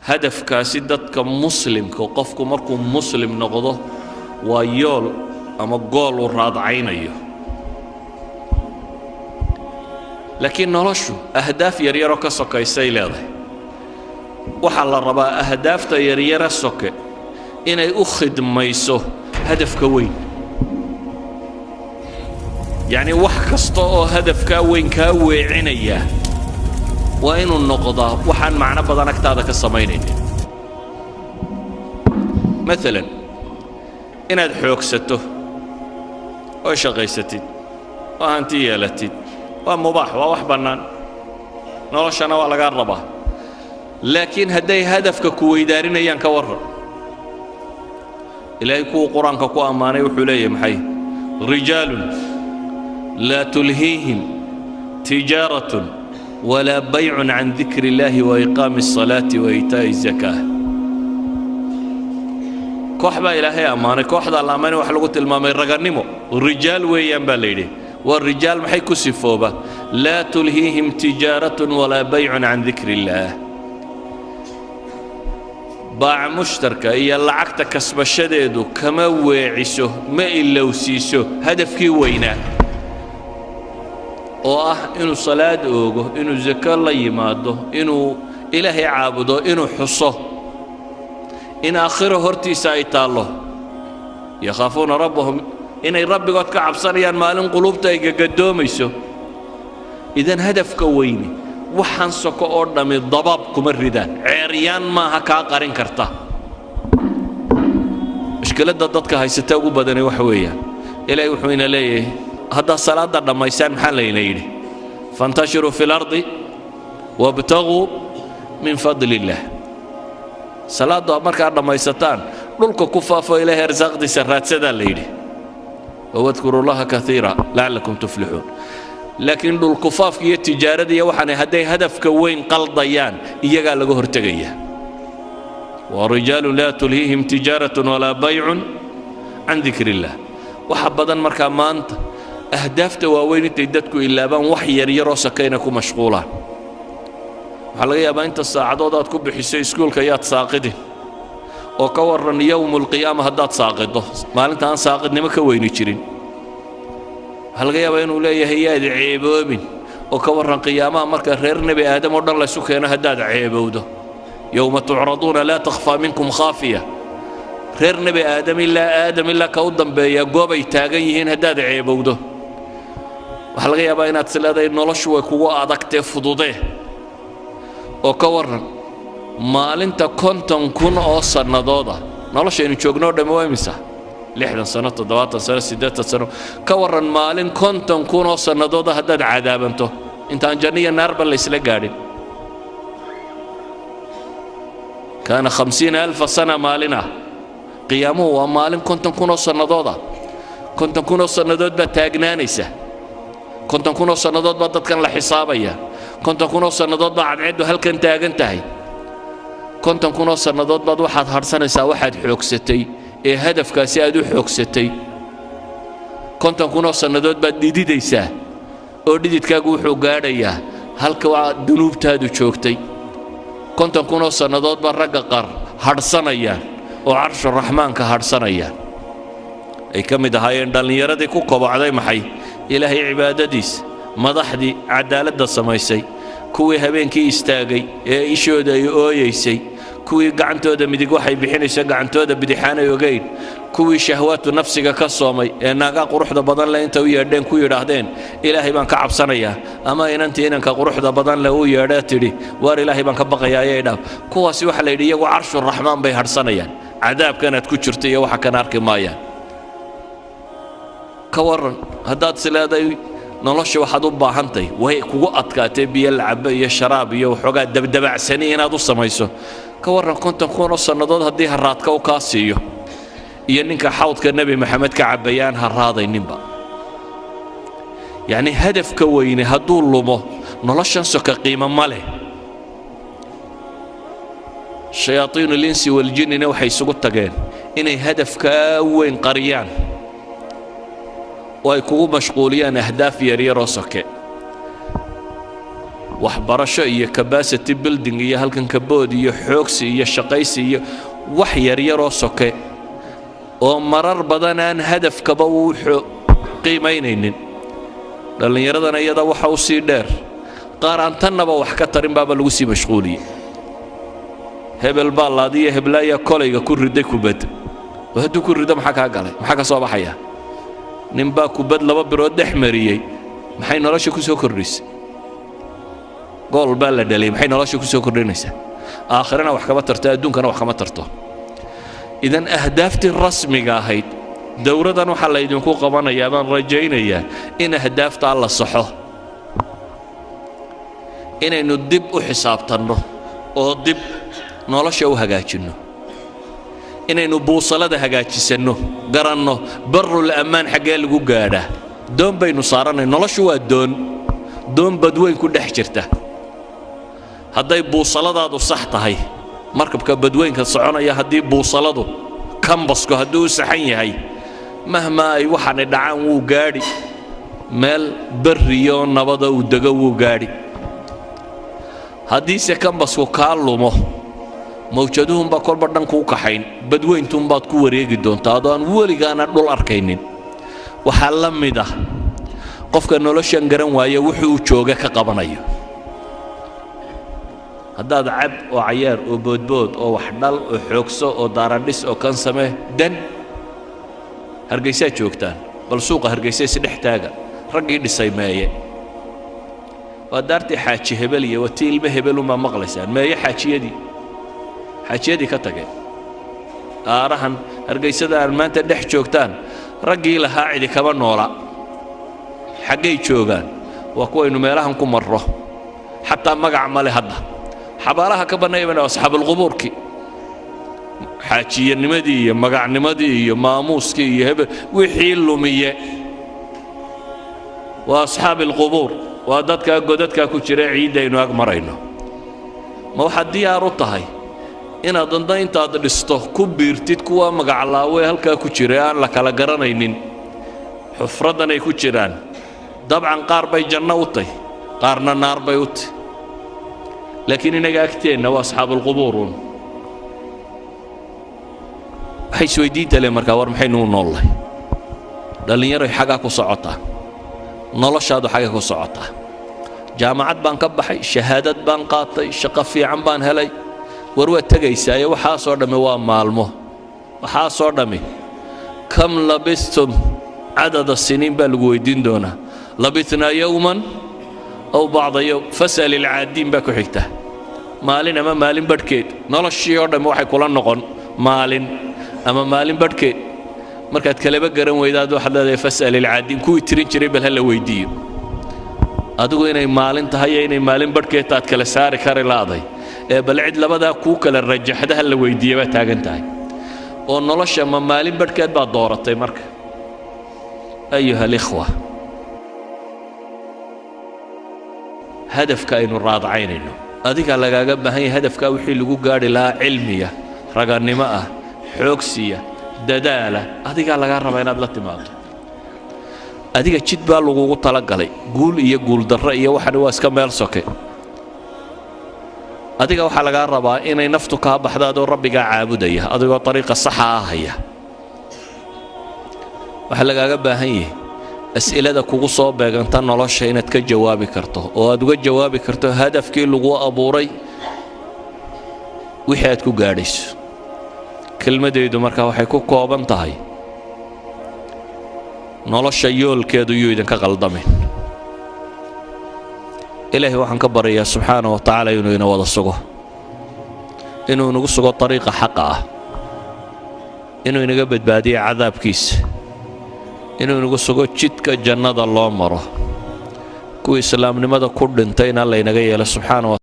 Hadafkaasi dadka muslimka, qofku markuu muslim noqdo, waa yool ama gool uu raadcaynayo. Laakiin noloshu ahdaaf yaryaroo ka sokaysay leedahay. Waxaa la rabaa ahdaafta yaryara soke inay u khidmayso hadafka weyn. Yacnii wax kasta oo hadafkaa weyn kaa weecinaya waa inuu noqdaa waxaan macno badan agtaada ka samaynaynin. Maalan, inaad xoogsato oo shaqaysatid oo hanti yeelatid waa mubaax, waa wax bannaan, noloshana waa lagaa rabaa. Laakiin hadday hadafka ku weydaarinayaan, ka warran? Ilaahay kuwuu Qur-aanka ku ammaanay wuxuu leeyahay maxay? Rijaalun laa tulhiihim tijaaratun walaa baycun can dikri illaahi wa iqaami الsalaati wa iitaa'i الzakaa. Koox baa Ilaahay ammaanay. Kooxdaa la ammaanay waxa lagu tilmaamay ragannimo. Rijaal weeyaan baa la yidhi. Waa rijaal maxay ku sifooba? Laa tulhiihim tijaaratun walaa baycun can dikri illaah. Baaca mushtarka iyo lacagta kasbashadeedu kama weeciso, ma ilowsiiso hadafkii weynaa oo ah inuu salaad oogo, inuu sako la yimaado, inuu Ilaahay caabudo, inuu xuso in aakhiro hortiisa ay taallo. Yakhaafuuna rabbahum, inay rabbigood ka cabsanayaan maalin quluubta ay gagadoomayso. Idan hadafka weyne waxaan soko oo dhammi dabaab kuma ridaan, ceeryaan maaha kaa qarin karta. Mushkiladda dadka haysata ugu badani waxa weeyaan, Ilaahay wuxuu ina leeyahay: haddaad salaadda dhammaysaan, maxaa layna yidhi? Fantashiruu fi lardi wabtaguu min fadli illaah. Salaaddu markaad dhammaysataan, dhulka ku faafo, Ilaahay arsaaqdiisa raadsadaa la yidhi. Wadkuru llaha kaiira lacallakum tuflixuun. Laakiin dhulkufaafka iyo tijaarada iyo waxaanay hadday hadafka weyn qaldayaan, iyagaa laga hortegaya. Wa rijaalun laa tulhiihim tijaaratun walaa baycun can dikri illaah. Waxa badan markaa maanta ahdaafta waaweyn intay dadku ilaabaan, wax yaryaroo sakayna ku mashquulaan. Waxaa laga yaabaa inta saacadood aad ku bixiso iskuulka yaad saaqidin, oo ka warran yowmu alqiyaama haddaad saaqido, maalinta aan saaqidnimo ka weyni jirin? Waxaa laga yaabaa inuu leeyahay yaad ceeboobin, oo ka warran qiyaamaha marka reer Nebi Aadam oo dhan laysu keeno haddaad ceebowdo? Yowma tucraduuna laa takhfaa minkum khaafiya. Reer Nebi Aadam, ilaa Aadam ilaa ka u dambeeya, goobay taagan yihiin haddaad ceebowdo. Waxaa laga yaabaa inaad is leedahay noloshu way kugu adagtee, fududee, oo ka warran maalinta 50,000 oo sannadooda? Noloshaynu joogno o dhammi waa imisa? 60 sano, 70 sano, 80 sano. Ka warran maalin 50,000 oo sannadooda haddaad cadaabanto, intaan janno iyo naarba laysla gaadhin? Kaana 50,000 sana maalin ah. Qiyaamuhu waa maalin 50,000 oo sannadooda. 50,000 oo sannadood baad taagnaanaysa, 50,000 oo sannadood baa dadkan la xisaabaya, 50,000 oo sannadood baa cadceeddu halkan taagan tahay. 50,000 oo sannadood baad waxaad hadhsanaysaa waxaad xoogsatay ee hadafkaasi aad u xoogsatay. 50,000 oo sannadood baad dhididaysaa, oo dhididkaagu wuxuu gaadhayaa halka waa dunuubtaadu joogtay. 50,000 oo sannadood baa ragga qaar hadhsanayaan oo carshuraxmaanka hadhsanayaan. Ay ka mid ahaayeen dhallinyaradii ku kobocday maxay? Ilaahay cibaadadiisa, madaxdii cadaaladda samaysay, kuwii habeenkii istaagay ee ishooda ay ooyaysay, kuwii gacantooda midig waxay bixinayso gacantooda bidixaanay ogayn, kuwii shahwaatu nafsiga ka soomay ee naagaa quruxda badan leh inta u yeedheen ku yidhaahdeen "Ilaahay baan ka cabsanayaa", ama inantii inanka quruxda badan leh u yeedhee tidhi "Waar, Ilaahay baan ka baqayaa, ayay dhaaf". Kuwaasi waxaa la yidhi iyagu carshuraxmaan bay hadhsanayaan, cadaabkanaad ku jirta iyo waxa kan arki maayaan. Ka warran haddaad is leedahay nolosha waxaad u baahantahay way kugu adkaatee biyo lacabo iyo sharaab iyo waxoogaa dabdabacsani inaad u samayso? Ka warran 50,000 oo sannadood haddii haraadka u kaa siiyo, iyo ninka xawdka Nebi Maxamed ka cabbaya aan haraadayninba? Yacni hadafka weyne hadduu lumo, noloshan soka qiimo ma leh. Shayaaiinu linsi waljinnina waxay isugu tageen inay hadafkaa weyn qariyaan oo ay kugu mashquuliyaan ahdaaf yaryaroo soke. Waxbarasho iyo capacity building iyo halkan kabood iyo xoogsi iyo shaqaysi iyo wax yaryaroo soke oo marar badan aan hadafkaba uu qiimaynaynin. Dhallinyaradana iyada waxa u sii dheer qaar aan tannaba wax ka tarin baaba lagu sii mashquuliyey. Hebel baa laadiyo heblaayaa kolayga ku riday kubad. Oo hadduu ku rido, maxaa kaa galay? Maxaa ka soo baxaya? Ninbaa kubad laba birood dhex mariyey, maxay nolosha ku soo kordhisay? Gool baa la dhaliyay, maxay nolosha ku soo kordhinaysaa? Aakhirana wax kama tarto, adduunkana wax kama tarto. Idan ahdaaftii rasmiga ahayd, dowradan waxaa laydinku qabanayaa, baan rajaynayaa, in ahdaaftaa la saxo, inaynu dib u xisaabtanno oo dib nolosha u hagaajinno, inaynu buusalada hagaajisanno, garanno barul ammaan xaggee lagu gaadhaa. Doon baynu saarannay. Noloshu waa doon, doon badweyn ku dhex jirta. Hadday buusaladaadu sax tahay, markabka badweynka soconaya, haddii buusaladu, kambasku hadduu u saxan yahay, mahmaa ay waxaanay dhacaan, wuu gaadhi meel barriyo nabada uu dego, wuu gaadhi. Haddiise kambasku kaa lumo, mawjaduhunbaa kolba dhan kuu kaxayn, badweyntuunbaad ku wareegi doontaa adoo aan weligaana dhul arkaynin. Waxaa la mid ah qofka noloshan garan waaya wuxuu jooga ka qabanayo. Haddaad cab oo cayaar oo boodbood oo wax dhal oo xoogso oo daaradhis oo kan samee, dan Hargaysaa joogtaan, bal suuqa Hargaysa isdhex taaga. Raggii dhisay meeye? Waa daartii Xaaji Hebel iyo waa tii ilmo hebelunbaa maqlaysaan. Meeye xaajiyadii? Xaajiyadii ka tageen aarahan Hargaysada aan maanta dhex joogtaan, raggii lahaa cidi kama noola. Xaggay joogaan? Waa kuwaynu meelahan ku marro, xataa magac male. Hadda xabaalaha ka bannaybana asxaabulqubuurkii, xaajiyanimadii iyo magacnimadii iyo maamuuskii iyo hebel wixii lumiye waa asxaabi alqubuur, waa dadkaa godadkaa ku jira ciiddaynu ag marayno. Ma waxaad diyaar u tahay inaad danda intaad dhisto ku biirtid kuwa magaclaawe halkaa ku jira ee aan la kala garanaynin xufraddan ay ku jiraan? Dabcan qaar bay janno u tahy, qaarna naar bay u tahy, laakiin innaga agteenna waa asxaabulqubuuruun. Waxay isweydiinta le markaa, war maxaynu u noollahay? Dhallinyaroy, xagaa ku socotaa noloshaadu? Xagga ku socotaa? Jaamacad baan ka baxay, shahaadad baan qaatay, shaqo fiican baan helay. War waad tegaysaaye, waxaasoo dhammi waa maalmo, waxaasoo dhammi. كم لبثتم عدد سنين baa lagu weydiin doonaa. لبثنا يوما أو بعض يوم فاسأل العادين baa ku xigta. Maalin ama maalin badhkeed. Noloshii oo dhammi waxay kula noqon maalin ama maalin badhkeed. Markaad kaleba garan weydaad, waxaad leedahay فاسأل العادين, kuwii tirin jiray bal ha la weydiiyo. Adigu inay maalin tahay iyo inay maalin badhkeed taad kala saari kari laaday, ee bal cid labadaa kuu kala rajaxda ha la weydiiya baa taagan tahay. Oo nolosha ma maalin badhkeed baad dooratay? Marka, أيها الإخوة, hadafka aynu raadacaynayno, adiga lagaaga baahan yahay hadafkaa wixii lagu gaadhi lahaa, cilmiya, ragannimo ah, xoogsiya, dadaala, adigaa lagaa rabaa inaad la timaado. Adiga jid baa lagugu talagalay. Guul iyo guuldarro iyo waxani waa iska meel soke. Adiga waxaa lagaa rabaa inay naftu kaa baxdo adoo Rabbigaa caabudaya, adigoo ariiqa saxa ah haya. Waxaa lagaaga baahan yahay as'ilada kugu soo beeganta nolosha inaad ka jawaabi karto, oo aad uga jawaabi karto hadafkii lagu abuuray wixii aad ku gaadhayso. Kelmadaydu marka waxay ku kooban tahay: nolosha yoolkeedu yuu idinka qaldamin. Ilaahay waxaan ka baryayaa subxaana wa tacaala inuu ina wada sugo, inuu inagu sugo ariiqa xaqa ah, inuu inaga badbaadiyo cadaabkiisa, inuu inagu sugo jidka jannada loo maro, kuwii islaamnimada ku dhintayna laynaga yeelo subxaana wa